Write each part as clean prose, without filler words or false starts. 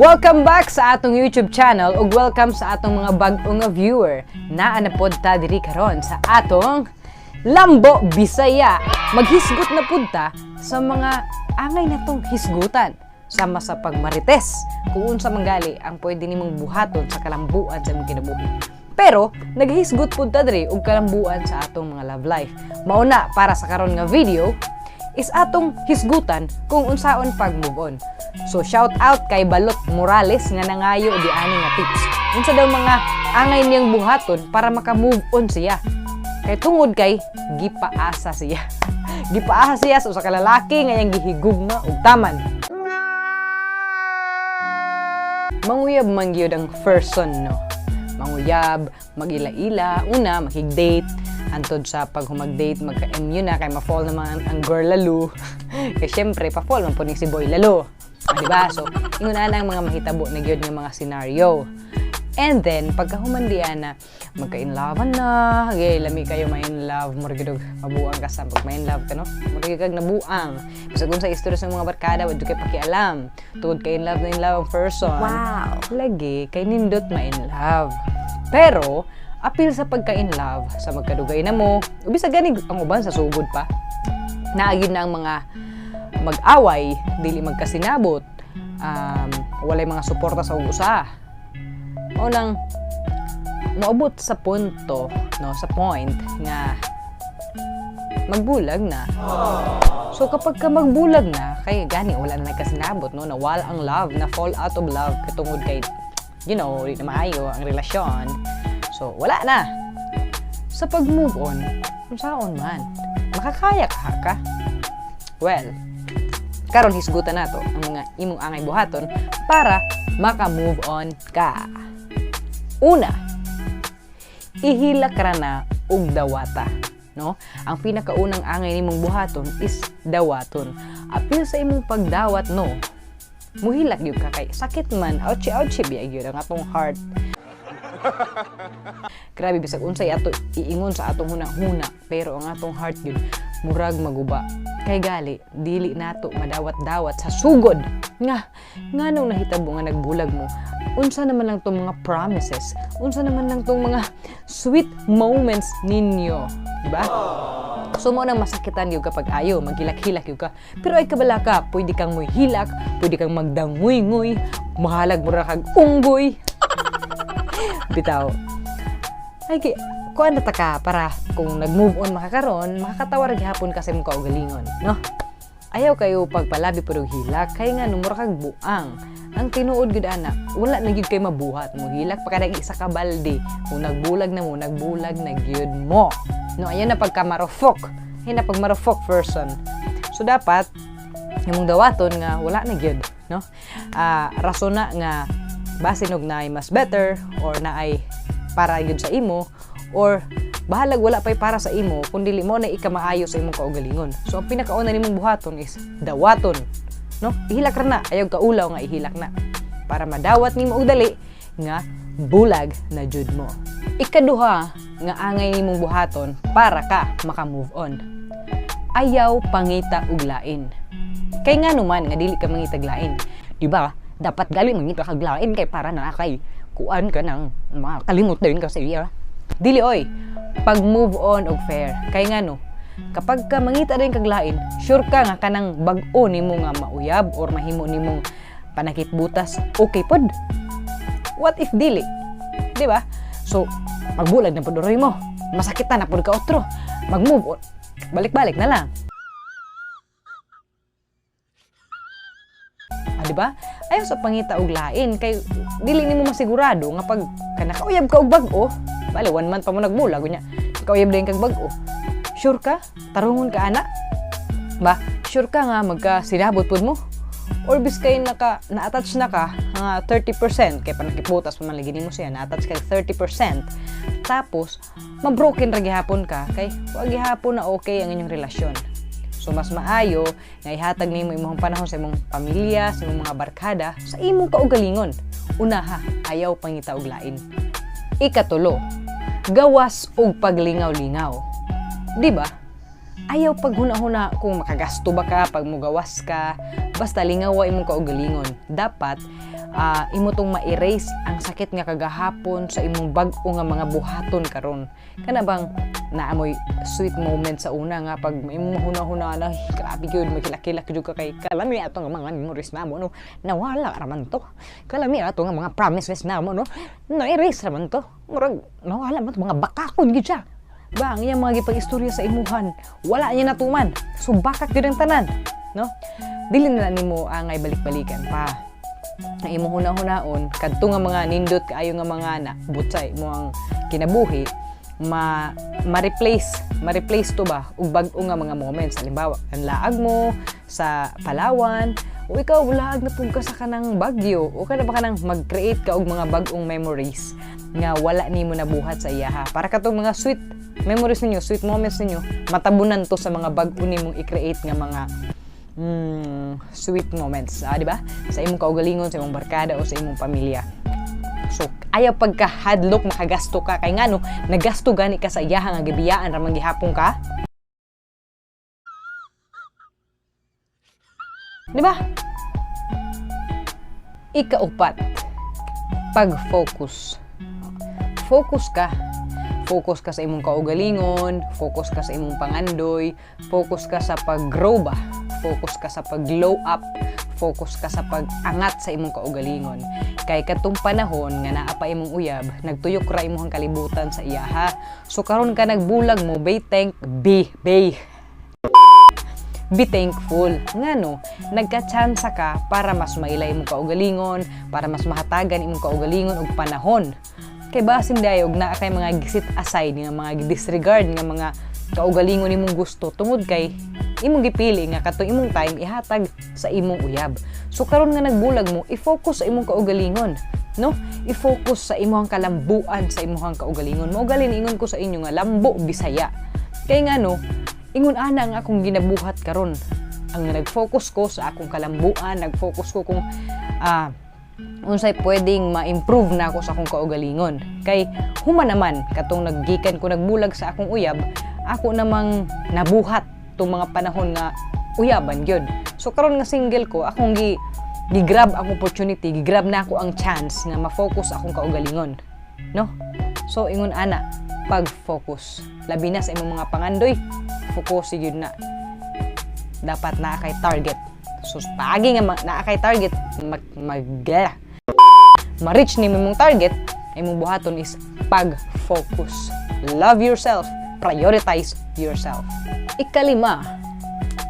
Welcome back sa atong YouTube channel ug welcome sa atong mga bag-o nga viewer. Naa na pod ta diri karon sa atong Lambo Bisaya. Maghisgot na pud ta sa mga angay natong hisgutan sama sa pagmarites kung unsa manggali ang pwede nimong buhaton sa kalambuan sa imong kinabuhi. Pero naghisgot pud ta diri og kalambuan sa atong mga love life. Mao na para sa karon nga video is atong hisgutan kung unsaon pag move on. So shout out kay Balot Morales nga nangayo di ani nga tips. Unsa daw mga angay niyang buhaton para maka-move on siya? Kay tungod kay gipaasa siya. Gipaasa siya sa usa ka lalaki nga iyang gihigugma og taman. Manguyab man gyud ang person, no? Manguyab, mag-ila-ila, una, makig-date, hantod sa pag humag-date, magka-MU na, kay ma-fall naman ang girl lalo. Kay syempre, pa-fall man po ni si boy lalo. Ah, di ba? So, ingon na ang mga mahitabo na gyud nga mga scenario. And then, pagkahuman diya na, magka-in love na, okay, lami kayo ma-in love, murag gyud og mabuang ka sa pag ma-in love ka, no? Murag kag nabuang. Bisag unsa istorya sa mga barkada, wa kay pakialam. Tungod kay in love na in love ang person. Lagi, kay nindot ma-in love. Pero, apil sa pagka-in love, sa magkadugay na mo, bisag gani ang uban sa sugod pa, naagid na ang mga mag-away, dili magkasinabot, walay mga suporta sa usa. O nang maabot sa punto, no, sa point nga magbulag na. So kapag ka magbulag na, kay gani wala na nagkasinabot, no, nawala ang love, na fall out of love katungod kay di na maayo ang relasyon. So wala na. Sa pag-move on, unsaon man, makakaya ka ka? Well, karon hisgutan nato ang mga imong angay buhaton para maka-move on ka. Una, ihilak ra na og dawata, no? Ang pinakaunang angay nimong buhaton is dawaton. Apil sa imong pagdawat, no, muhilak gyud ka kay sakit man, ouchie ouchie biya gyud ang atong heart. Grabe, bisag unsay ato iingon sa atong huna-huna, pero ang atong heart gyud murag maguba. Kay gali dili nato madawat-dawat sa sugod nga nganong nahitabo nga nagbulag mo. Unsa naman lang tong mga promises, unsa naman lang tong mga sweet moments ninyo, di ba? So mo nang masakitan gyud kapag ayo, maghilak-hilak gyud ka. Pero ay kabala ka, pwede kang muhilak, pwede kang magdanguy-nguy, mahalag mo ra kag unggoy. Bitaw. Ay, kay, kuan na ta ka para kung nag-move on makakaron, makakatawa ra gihapon ka sa imong kaugalingon, no? Ayaw kayo pagpalabi pud og hilak, kay nga mura kag buang. Ang tinuod gyud ana, wala na gyud kay mabuhat mo. Hilak pa kada isa ka balde. Kung nagbulag na mo, nagbulag na gyud mo. No, ayaw na pagka marufok. Ayaw na pag marufok person. So dapat imong dawaton nga wala na gyud, no? Rason na nga basin og naay mas better or naay para gyud sa imo or bahalag wala pay para sa imo kun dili mo na ikamaayo sa imong kaugalingon. So ang pinakauna nimong buhaton is dawaton, no? Ihilak ra na, ayaw kaulaw nga ihilak na para madawat nimo og dali nga bulag na jud mo. Ikaduha nga angay nimong buhaton para ka maka-move on. Ayaw pangita og lain. Kay ngano man nga dili ka mangitag lain? Di ba? Dapat gali mangita kag lain kay para na kay kuan ka nang makalimot din ka sa iya. Dili oy. Pag move on og fair. Kay ngano? Kapag ka mangita din kag lain, sure ka nga kanang bag-o nimo nga mauyab or mahimo nimong panakit butas, okay pod. What if dili? Di ba? So, magbulag na pod uroy mo. Masakitan na pod ka otro. Mag-move on. Balik-balik na lang. Di ba? Ayaw sa pangita og lain kay dili nimo masigurado nga pag kanakauyab ka og bag-o, bale 1 month pa mo nagbulag unya. Kauyab din kag bag-o. Sure ka? Tarungon ka ana? Ba, sure ka nga magkasinabot pud mo? Or biskay na-attach na ka nga 30% kay panakiputas pa man lagi nimo siya, na-attach ka 30%. Tapos mabroken ra gihapon ka kay wa gihapon na okay ang inyong relasyon. So mas maayo nga ihatag nimo imong panahon sa imong pamilya, sa imong mga barkada, sa imong kaugalingon. Unaha, ayaw pangita og lain. Ikatulo, gawas og paglingaw-lingaw. Di ba? Ayaw paghuna-huna kung makagasto ba ka pag mugawas ka, basta lingawa imong kaugalingon. Dapat Imo tong ma-erase ang sakit nga kagahapon sa imong bag-o nga mga buhaton karon. Kana bang naamoy sweet moment sa una nga pag imong mahuna-huna na, grabe gyud, makilak-kilak gyud ka kay Kalami ato nga mga memories namo, no, nawala raman to. Kalami ato nga mga promises namo, no, na-erase raman to. Murag nawala man to, mga bakakon gyud siya. Ba ang iyang mga gipag-istorya sa imuhan, wala niya natuman. So bakak gyud ang tanan, no? Dili na nimo angay balik-balikan pa. Ang imong huna-hunaon kadto nga mga nindot kaayo nga mga na butsay mo ang kinabuhi, ma ma-replace ma-replace to ba og bag-o nga mga moments. Halimbawa, ang laag mo sa Palawan o ikaw laag na pud ka sa kanang Baguio o kana ba, kanang mag-create ka og mga bag-ong memories nga wala nimo nabuhat sa iyaha, para katong mga sweet memories ninyo, sweet moments ninyo, matabunan to sa mga bag-o nimong i-create nga mga sweet moments, di ba? Sa imong kaugalingon, sa imong barkada o sa imong pamilya. So, ayaw pagkahadlok makagasto ka kay ngano, nagasto gani ka sa iyaha nga gibiyaan ra man gihapon ka. Di ba? Ikaupat, pag-focus. Focus ka. Focus ka sa imong kaugalingon, focus ka sa imong pangandoy, focus ka sa pag-grow ba, focus ka sa pag-glow up, focus ka sa pag-angat sa imong kaugalingon. Kay katong panahon nga naa pa imong uyab, nagtuyok ra imong kalibutan sa iyaha. So karon ka nagbulag mo, be thank be be be thankful. Ngano, nagka-tsansa ka para mas mailay imong kaugalingon, para mas mahatagan imong kaugalingon og panahon. Kay basin dayo og naa kay mga giset aside nga mga disregard nga mga kaugalingon nimong gusto tungod kay imong gipili nga katong imong time ihatag sa imong uyab. So karon nga nagbulag mo, i-focus sa imong kaugalingon, no? I-focus sa imong kalambuan sa imong kaugalingon. Mao gali ingon ko sa inyo nga lambo Bisaya. Kay ngano, ingon ana ang akong ginabuhat karon. Ang nag-focus ko sa akong kalambuan, nag-focus ko kung unsay pwedeng ma-improve na ako sa akong kaugalingon. Kay human naman katong naggikan ko nagbulag sa akong uyab, ako namang nabuhat tong mga panahon nga uyaban gyud. So karon nga single ko, akong gi gi-grab ang opportunity, gi-grab na ako ang chance nga ma-focus akong kaugalingon. No? So ingon ana, pag-focus. Labi na sa imong mga pangandoy, focus gyud na. Dapat naa kay target. So paagi nga naa kay target, mag, mag ma-reach nimo imong target, imong buhaton is pag-focus. Love yourself, prioritize yourself. Ikalima,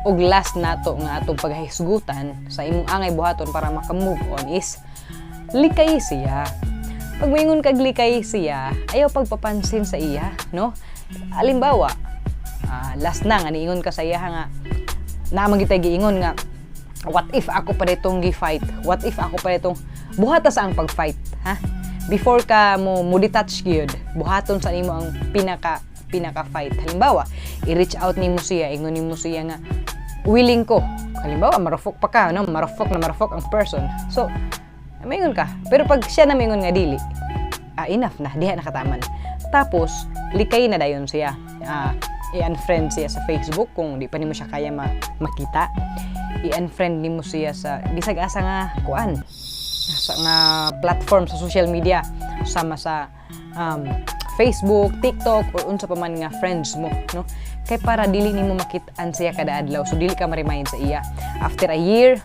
ug last nato nga atong paghisgutan sa imong angay buhaton para maka-move on is likay siya. Pag moingon kag likay siya, ayaw pagpapansin sa iya, no? Alimbawa, last na nga niingon ka sa iya nga naa man gitay giingon nga what if ako pa ditong gi-fight? What if ako pa ditong buhata sa ang pag-fight, ha? Before ka mo detach gyud, buhaton sa nimo ang pinaka pinaka fight. Halimbawa, i-reach out nimo siya, ingon nimo siya nga willing ko. Halimbawa, marufok pa ka, no? Marufok na marufok ang person. So, maingon ka. Pero pag siya na maingon nga dili, enough na, diha nakataman. Tapos, likay na dayon siya. I-unfriend siya sa Facebook kung di pa nimo siya kaya makita. I-unfriend nimo siya sa bisag asa nga kuan, sa nga platform sa social media, sama sa Facebook, TikTok or unsa pa man nga friends mo, no? Kay para dili nimo makit-an siya kada adlaw, so dili ka ma-remind sa iya. After a year,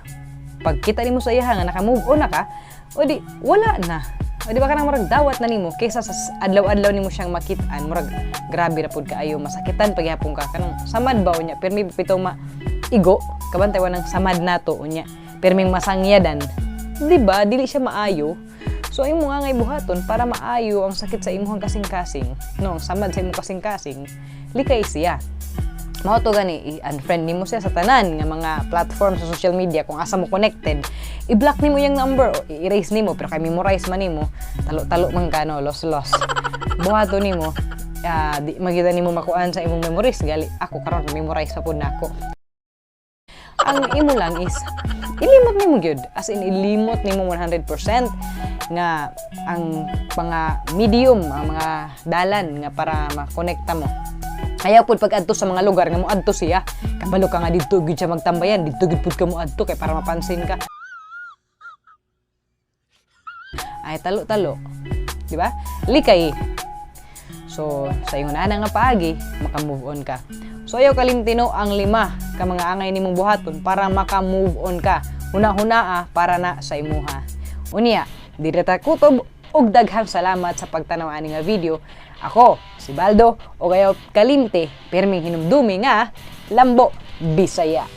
pagkita nimo sa iya nga naka-move on na ka, o di wala na. O di ba kanang murag dawat na nimo kaysa sa adlaw-adlaw nimo siyang makit-an, murag grabe ra pud kaayo, masakitan paghapon ka, kanang samad ba unya, pirmi bitaw ma igo kabantay wa ng samad nato unya, pirming masangyadan, di ba? Dili siya maayo. So ay mo nga ngay buhaton para maayo ang sakit sa imong kasing-kasing, no, ang samad sa imong kasing-kasing, likay siya. Mao to gani, i-unfriend nimo siya sa tanan nga mga platform sa social media kung asa mo connected. I-block nimo yung number o i-erase nimo, pero kay memorize man nimo, talo-talo man ka, no, los-los. Buhaton nimo, di magita nimo makuan sa imong memories gali ako karon memorize pa pud nako. Ang imo lang is ilimot nimo gyud, as in ilimot nimo 100% nga ang mga medium, ang mga dalan nga para makonekta mo. Ayaw pud pag-adto sa mga lugar nga moadto siya. Kabalo ka nga didto gyud siya magtambayan, didto gyud pud ka moadto kay para mapansin ka. Ay talo-talo. Di ba? Likay. So, sa ingon ana nga paagi, maka-move on ka. So, ayaw kalimtino ang lima ka mga angay nimong buhaton para maka-move on ka. Huna-hunaa para na sa imuha. Unya, diri ta kutob ug daghang salamat sa pagtanaw ani nga video. Ako, si Baldo, ug ayaw kalimti, pirming hinumdumi nga, Lambo, Bisaya.